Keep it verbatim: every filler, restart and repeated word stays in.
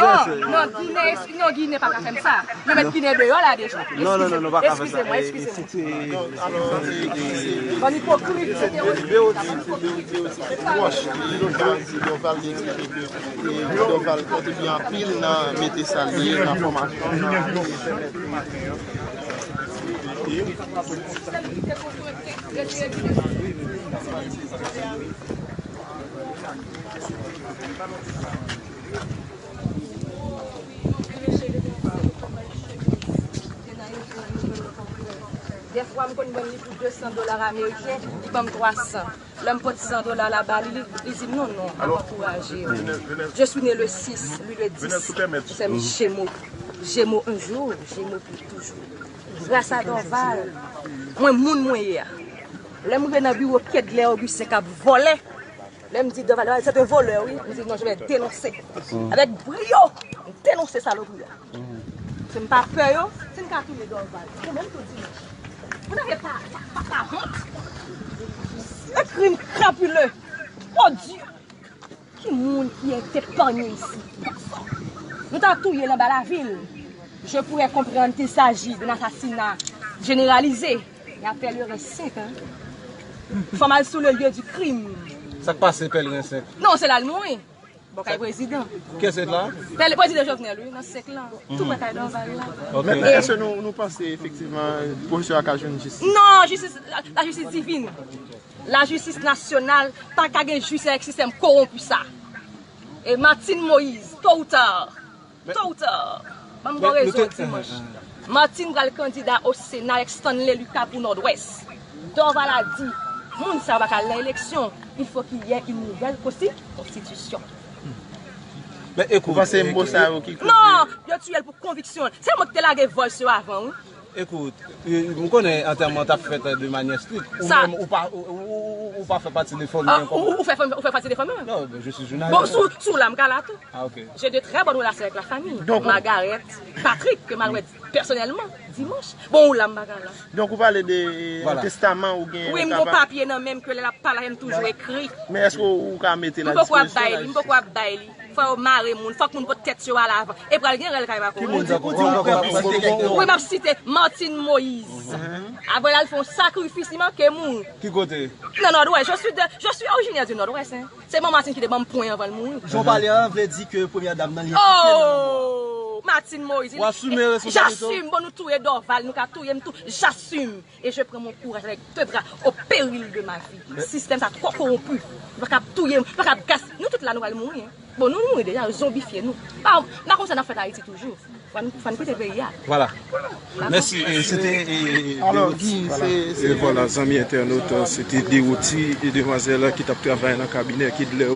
Non, non, Ginen, non, Ginen pa ka fè m sa. Yo met Ginen deyò la deja. Non, non, non, nou pa ka fè sa. Eskize mwen, eskize mwen, eskize mwen. Bann ipokrit, se teworis. Pwòch, li Dorval di, Dorval li eksplike ke, e, Dorval kontribye anpil nan mete sa l ye nan fòmasyon, nan Dèfwa, m konn vann li pou de san dola ameriken, li ban m twa san. Lè m pote san dola la ba li, li, li di m, "Non, non, ap ankouraje m." Je suis né le six, lui le dix. Nous sommes Gémeaux. Gémeaux un jour, Gémeaux pour toujours. Gras a Dorval, mwen moun mwen ye a. Lè m rive nan biwo Kedlè Augustin k ap vòlè, lè m di Dorval, Dorval, c'est un voleur, wi. M di, "Non, je vais dénoncer." Avec brio, m denonse salopri a. Se m pa pè yo, si n ka touye Dorval, nou menm tou dimanch. Vous n'avez pas, pas, pas honte? Un crime crapuleux. Oh Dieu! Ki moun ki te epanye isi? Pèsòn. Nou ta touye l anba lavil. Je pourrais comprendre qu'il s'agit d'un assassinat généralisé. Y a Pèleren senk, hein. Fò m al sou le lieu du crime. Sa k pase Pèleren senk? Non, se la l mouri. Bò kay prezidan. Kiyès ki la? Pèl-, prezidan Jovenel, wi, nan senk lan. Tou prè kay Dorval la. Ok. Men, men èske nou, nou panse efektivman pwofesè a ka jwenn jistis? Non, jistis, la, lajistis divin. Lajistis nasyonal pa ka gen jistis avèk sistèm kowonpi sa. E Martine Moïse, tôt ou tard, tôt ou tard, ban m ba w rezon dimanch. Martine pral kandida o Sena avèk Stanley Lucas pou Nòdwès. Dorval a di, moun sa yo pa ka al nan eleksyon, il faut qu'il y ait une nouvelle consti-, constitution. Men ekout, ou panse mo sa yo ki koze? Non, yo tiye l pou konviksyon. Se mwen ki te lage voice yo avan, wi. Ekout, e, m konnen antèman t ap fèt de manyè strik. Ou menm, ou pa, ou, ou, ou, ou pa fè pati de fanmi an kòman? Ou, ou fè fanmi, ou fè pati de fanmi an? Non, je suis journaliste. Bon, sou, sou la, m ka la tou. Ah, ok. J'ai de très bonnes relations avec la famille. Donk, Margaret, Patrick, ke m al wè pèsonèlman, dimanch. Bon, ou la, m pa ka la. Donk, ou pale de yon testaman ou gen. Wi, m gon papye nan men m ke lè l ap pale avè m toujou ekri. Men èske ou ka mete l a dispozisyon lajistis? M poko ap bay li, m poko ap bay li. Fò yo mare moun, fòk moun pot tèt yo al avan. E pral gen rèl kay Macron. Ki moun sa? Wi, m ap site Martine Moïse. Avan l al fè yon sakrifis, li manke moun. Ki kote? Nan Nòdwès. Je suis de, je suis originaire du Nòdwès, hein. Se manman Martine ki te ban m pwen anvan l mouri. Jan w pale a vle di ke premyè dam nan li enplike nan lanmò a. Oh! Martine Moïse. W asime responsabilite w? J'assume. Bon, nou touye Dorval, nou ka touye m tou. J'assume. Et je prends mon courage avec deux bras au péril de ma vie. Sistèm sa twò kowonpi. Yo pa kab touye m, yo pa kab gas. Nou tout la, nou pral mouri, hein. Bon, nou mouri deja, yo zonbifye nou. Pa, pa konsa n ap fèt Ayiti toujou. Fò n, fò n kite peyi a. Voilà. Mèsi. E, se te, e, e, Deoti. E vwala, zanmi entènot, se te Deoti, e demwazèl ki t ap travay nan kabinè Kedlè.